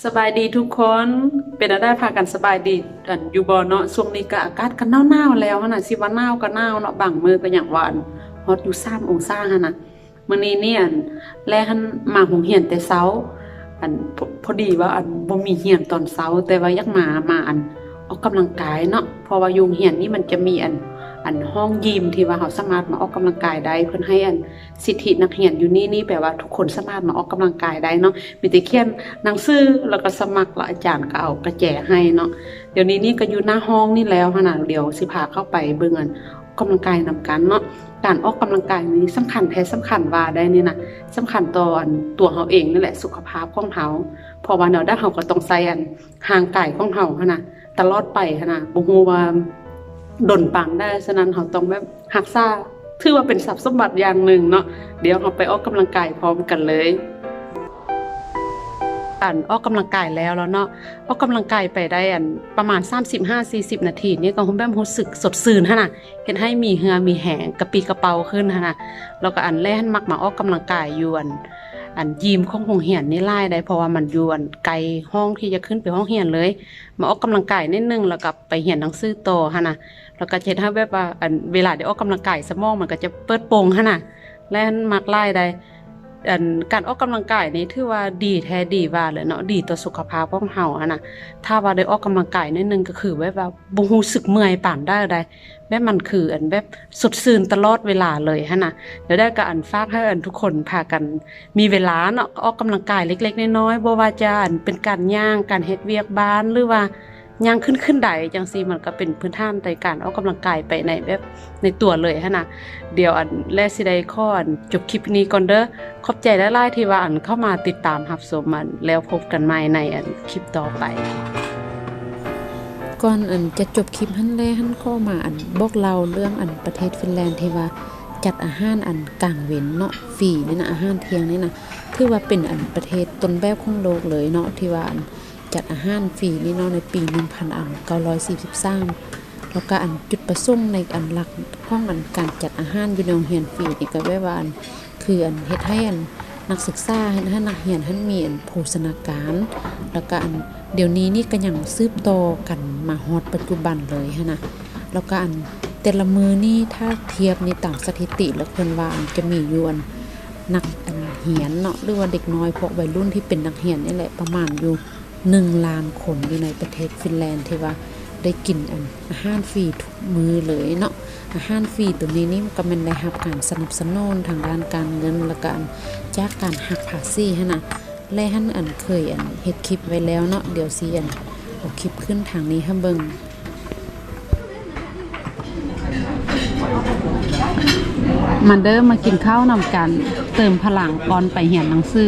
ສະບາຍດີທຸກຄົນ ເປັນແນວໃດ ພາກັນສະບາຍດີ ອັນ ຢູ່ບໍ່ເນາະ? ຊ່ວງນີ້ກະອາກາດກະໜາວໆແລ້ວຫັ້ນນະ ຊິວ່າໜາວກະໜາວເນາະ ບາງມື້ກະຍັງວ່າ ອັນ ຮອດຢູ່ສາມອົງສາຫັ້ນນະ. ມື້ນີ້ນີ້ ອັນ ແລຫັ້ນມາໂຮງຮຽນແຕ່ເຊົ້າ ອັນ ພໍ ພໍດີວ່າ ອັນ ບໍ່ມີຮຽນຕອນເຊົ້າ ແຕ່ວ່າຢາກມາ ມາ ອັນ ອອກກຳລັງກາຍເນາະ ເພາະວ່າຢູ່ໂຮງຮຽນນີ້ມັນຈະມີ ອັນ ອັນ ຫ້ອງຢິມທີ່ວ່າເຮົາສາມາດມາອອກກຳລັງກາຍໄດ້ ເພິ່ນໃຫ້ ອັນ ສິດທິນັກຮຽນຢູ່ນີ້ນີ້ ແປວ່າທຸກຄົນສາມາດມາອອກກຳລັງກາຍໄດ້ເນາະ ມີແຕ່ຂຽນໜັງສື ແລ້ວກໍສະໝັກ ແລ້ວອາຈານກໍເອົາກະແຈໃຫ້ເນາະ. ດຽວນີ້ນີ້ກໍຢູ່ໜ້າຫ້ອງນີ້ແລ້ວຫັ້ນນະ ດຽວຊິພາເຂົ້າໄປເບິ່ງ ອັນ ອອກກຳລັງກາຍນຳກັນເນາະ. ການອອກກຳລັງກາຍນີ້ສຳຄັນແທ້ສຳຄັນວ່າໄດ້ນີ້ນະ ສຳຄັນຕໍ່ ອັນ ຕົວເຮົາເອງນີ້ແຫຼະ ສຸຂະພາບຂອງເຮົາ ເພາະວ່າແນວໃດເຮົາກໍຕ້ອງໃຊ້ ອັນ ຮ່າງກາຍຂອງເຮົາຫັ້ນນະ ຕະຫຼອດໄປຫັ້ນນະ ບໍ່ຮູ້ວ່າດົນປານໃດ ສະນັ້ນເຮົາຕ້ອງແບບຮັກສາ ຖືວ່າເປັນຊັບສົມບັດຢ່າງໜຶ່ງເນາະ. ດຽວເຮົາໄປອອກກຳລັງກາຍພ້ອມກັນເລີຍ. ອັນ ອອກກຳລັງກາຍແລ້ວແລ້ວເນາະ ອອກກຳລັງກາຍໄປໄດ້ ອັນ ປະມານສາມສິບຫ້າ ສີ່ສິບນາທີນີ້ ກໍແບບຮູ້ສຶກສົດຊື່ນຫັ້ນນະ ເຮັດໃຫ້ມີເຫື່ອມີແຮງ ກະປີ້ກະເປົາຂຶ້ນຫັ້ນນະ. ແລ້ວກໍ ອັນ ແລຫັ້ນມັກມາອອກກຳລັງກາຍຢູ່ ອັນ ອັນ ຢິມຂອງໂຮງຮຽນນີ້ຫຼາຍໄດ໋ ເພາະວ່າມັນຢູ່ ອັນ ໃກ້ຫ້ອງທີ່ຈະຂຶ້ນໄປຫ້ອງຮຽນເລີຍ ມາອອກກຳລັງກາຍໜ້ອຍໜຶ່ງ ແລ້ວກໍໄປຮຽນໜັງສືຕໍ່ຫັ້ນນະ. ແລ້ວກໍຈະເຮັດໃຫ້ແບບວ່າ ອັນ ເວລາໄດ້ອອກກຳລັງກາຍ ສະໝອງມັນກໍຈະເປີດໂປ່ງຫັ້ນນະ ແລຫັ້ນມັກຫຼາຍໄດ໋. ອັນ ການອອກກຳລັງກາຍນີ້ຖືວ່າດີແທ້ດີວ່າແຫຼະເນາະ ດີຕໍ່ສຸຂະພາບຂອງເຮົາຫັ້ນນະ. ຖ້າວ່າໄດ້ອອກກຳລັງກາຍໜ້ອຍໜຶ່ງ ກໍຄືແບບວ່າບໍ່ຮູ້ສຶກເມື່ອຍປານໃດໃດ໋ ແບບມັນຄື ອັນ ແບບສົດຊື່ນຕະຫຼອດເວລາເລີຍຫັ້ນນະ. ແລ້ວໄດ້ກໍ ອັນ ຝາກໃຫ້ ອັນ ທຸກຄົນພາກັນມີເວລາເນາະ ອອກກຳລັງກາຍເລັກໆນ້ອຍໆ ບໍ່ວ່າຈະ ອັນ ເປັນການຍ່າງ ການເຮັດວຽກບ້ານ ຫຼືວ່າຍ່າງຂຶ້ນຂຶ້ນໄດຈັ່ງຊີ້ ມັນກໍເປັນພື້ນຖານໃນການອອກກຳລັງກາຍໄປໃນແບບ ໃນຕົວເລີຍຫັ້ນນະ. ດຽວ ອັນ ແລຊິໄດ້ຂໍ ອັນ ຈົບຄລິບນີ້ກ່ອນເດີ. ຂອບໃຈຫຼາຍໆທີ່ວ່າ ອັນ ເຂົ້າມາຕິດຕາມຮັບຊົມ ອັນ ແລ້ວພົບກັນໃໝ່ໃນ ອັນ ຄລິບຕໍ່ໄປ. ກ່ອນ ອັນ ຈະຈົບຄລິບຫັ້ນ ແລຫັ້ນຂໍມາ ອັນ ບອກເລົ່າເລື່ອງ ອັນ ປະເທດຟິນແລນທີ່ວ່າຈັດອາຫານ ອັນ ກາງເວັນເນາະ ຟຣີນີ້ນະ ອາຫານທ່ຽງນີ້ນະ ຖືວ່າເປັນ ອັນ ປະເທດຕົ້ນແບບຂອງໂລກເລີຍເນາະ ທີ່ວ່າ ອັນ ຈັດອາຫານຟຣີນີ້ເນາະ ໃນປີໜຶ່ງພັນເກົ້າຮ້ອຍສີ່ສິບສາມ ແລ້ວກໍ ອັນ ຈຸດປະສົງໃນ ອັນ ຫຼັກຂອງ ອັນ ການຈັດອາຫານຢູ່ໃນໂຮງຮຽນຟຣີນີ້ກໍແບບວ່າ ອັນ ຄື ອັນ ເຮັດໃຫ້ ອັນ ນັກສຶກສາ ເຮັດໃຫ້ນັກຮຽນຫັ້ນມີ ອັນ ໂພຊະນາການ ແລ້ວກໍ ອັນ ດຽວນີ້ນີ້ກໍຍັງສືບຕໍ່ກັນມາຮອດປັດຈຸບັນເລີຍຫັ້ນນະ. ແລ້ວກໍ ອັນ ແຕ່ລະມື້ນີ້ ຖ້າທຽບນີ້ຕາມສະຖິຕິ ແລ້ວເພິ່ນວ່າ ອັນ ຈະມີຢູ່ ອັນ ນັກ ອັນ ຮຽນເນາະ ຫຼືວ່າເດັກນ້ອຍ ພວກໄວລຸ້ນທີ່ເປັນນັກຮຽນນີ້ແຫຼະ ປະມານຢູ່ ໜຶ່ງລ້ານຄົນຢູ່ໃນປະເທດຟິນແລນ ທີ່ວ່າໄດ້ກິນ ອັນ ອາຫານຟຣີທຸກມື້ເລີຍເນາະ. ອາຫານຟຣີໂຕນີ້ນີ້ກໍແມ່ນໄດ້ຮັບການສະໜັບສະໜູນທາງດ້ານການເງິນ ແລ້ວກໍ ອັນ ຈາກການຫັກພາສີຫັ້ນນະ ແລຫັ້ນ ອັນ ເຄີຍ ອັນ ເຮັດຄລິບໄວ້ແລ້ວເນາະ ດຽວຊິ ອັນ ເອົາຄລິບຂຶ້ນທາງນີ້ໃຫ້ເບິ່ງ. ມາເດີ ມາກິນເຂົ້ານຳກັນ ເຕີມພະລັງກ່ອນໄປຮຽນໜັງສື.